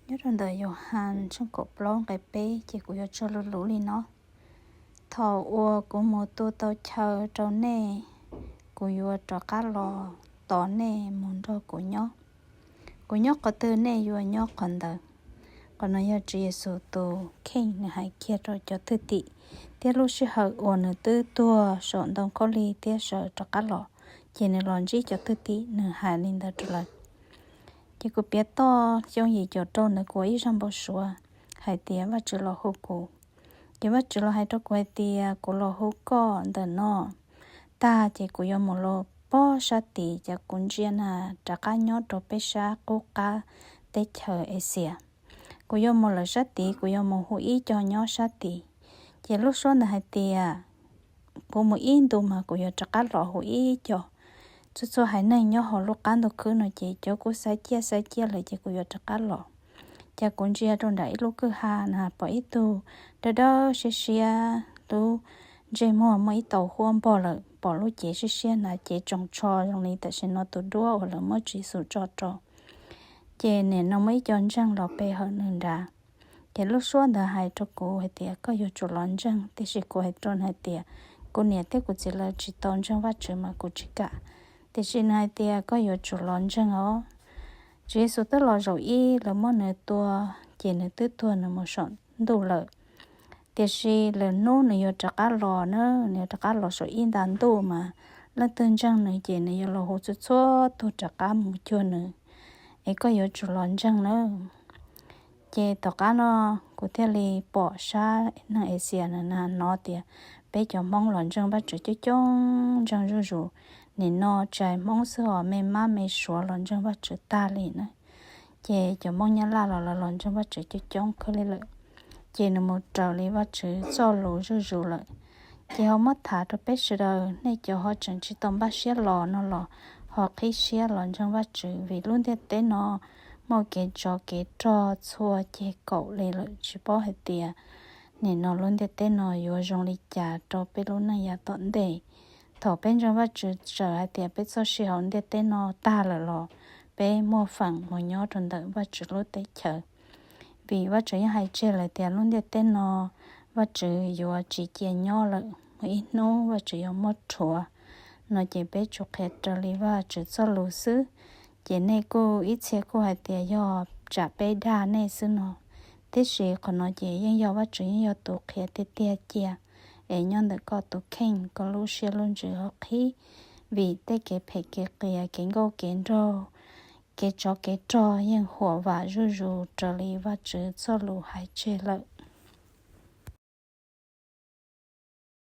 Nyob rau ntawm Yauhas tshooj kaum plaub nqe peb ces kuv yuav tso lus lus li no: Thaum uas kuv mus tu tau chaw rau nej, kuv yuav rov qab los tos nej mus nrog kuv nyob. Kuv nyob qhov twg nej yuav nyob qhov ntawd. Qhov no yog Tswv Yexus tus kheej nws hais kiag rau cov thwj tim, thiab lub sij hawm uas nws twb tuag saum ntoo khaub lig thiab sawv rov qab los, ces nws los ntsib cov thwj tim nws hais li ntawd rau lawv. Ces kuv piav toj xyoo yim caum rau ntawd kuv ua ib zaj npau suav hais tias Vajtswv los hu kuv. Ces Vajtswv los hais rau kuv hais tias kuv los hu koj ntawm no tag ces kuv yuav mus rau pob sab tid, ces kuv ntsia na rov qab nyob rau peb sab qub qab teb chaws Axias. Kuv yuav mus lawm sab tid, kuv yuav mus hu ib co nyob sab tid. Ces lub suab ntawd hais tias kuv mus ib ntus mas kuv yuav rov qab los hu ib co. Txhua txhua haiv neeg nyob hauv lub qab ntuj khwb no ces cov kuj xav ciaj xav ciaj lawm ces kuv yuav rov qab los. Ces kuv ntsia rau nram ib lub kwj ha na pom ib tug dawb dawb siab siab, lub ntsej muag muaj ib tau huab npog lawm, pom lub cev siab siab na, cev tsoos tsho zoo li tam sim no tus duab uas lawv muab Tswv Yexus tso rau. Ces nim no muaj ib co ntseeg los pe hawm nws nrad. Ces lub suab ntawd hais rau kuv hais tias koj yuav tsum los ntseeg, tiam sis kuv hais rau nws hais tias kuv niam thiab kuv txiv lawv tsis tau ntseeg Vajtswv mas kuv tsis kam. Tiam sis nws hais tias koj yuav tsum los ntseeg os. Tswv Yexus twb los zaum ib lawv muab nws tua, ces nws twb tuag nws mus saum ntuj lawm. Tiam sis lwm hnub nws yuav rov qab los na, nws yuav rov qab los saum ib nta ntuj mas leej twg ntseeg nws ces nws yuav los hu txhua txhua tug rov qab mus cuag nws. Es koj yuav tsum los ntseeg nawb. Ces tom qab no kuv thiaj li pom sab neeg Axias na hnov tias peb cov Hmoob los ntseeg Vajtswv coob coob ntseeg zuj zus. Nim no tsis hais Hmoob xwb os, me mab me suav los ntseeg Vajtswv tag li na. Ces cov Hmoob Nyab Laj los lawv los ntseeg Vajtswv coob coob kawg li lawm. Ces nws mus raws li Vajtswv txoj lus zuj zus lawm. Ces ho muab tham rau peb sawv daws, nej cov ho tseem tsis tau npaj siab los no los ho qhib siab los ntseeg Vajtswv, vim lub ntiaj teb no muaj kev tsov kev rog txhua ceg kaum li lawm, tsis paub hais tias nim no lub ntiaj teb no yuav zoo li cas rau peb lub neej yav tom ntej. Thaum peb ntseeg Vajtswv txawm hais tias peb txoj sia hauv ntiaj teb no tag lawm los peb muaj feem mus nyob rau ntawm Vajtswv lub teb chaws. Vim Vajtswv yeej hais tseg lawm tias lub ntiaj teb no Vajtswv yuav tsis cia nyob lawm, muaj ib hnub Vajtswv yuav muab rhuav. No ces peb tsum qhia raws li Vajtswv txoj lus xwb. Ces nej kuj ib txhia kuj hais tias yog tsam peb dag nej xwb no, tiam sis qhov no ces yeej yog Vajtswv yeej yog tus qhia tiag tiag cia. Es nyob ntawm koj tus kheej, koj lub siab lub ntsws ho qhib, vim tej kev phem kev qias kev nkauj kev nraug, kev tsov kev rog yeej huam vam zuj zus raws li Vajtswv txoj lus hais tseg lawm.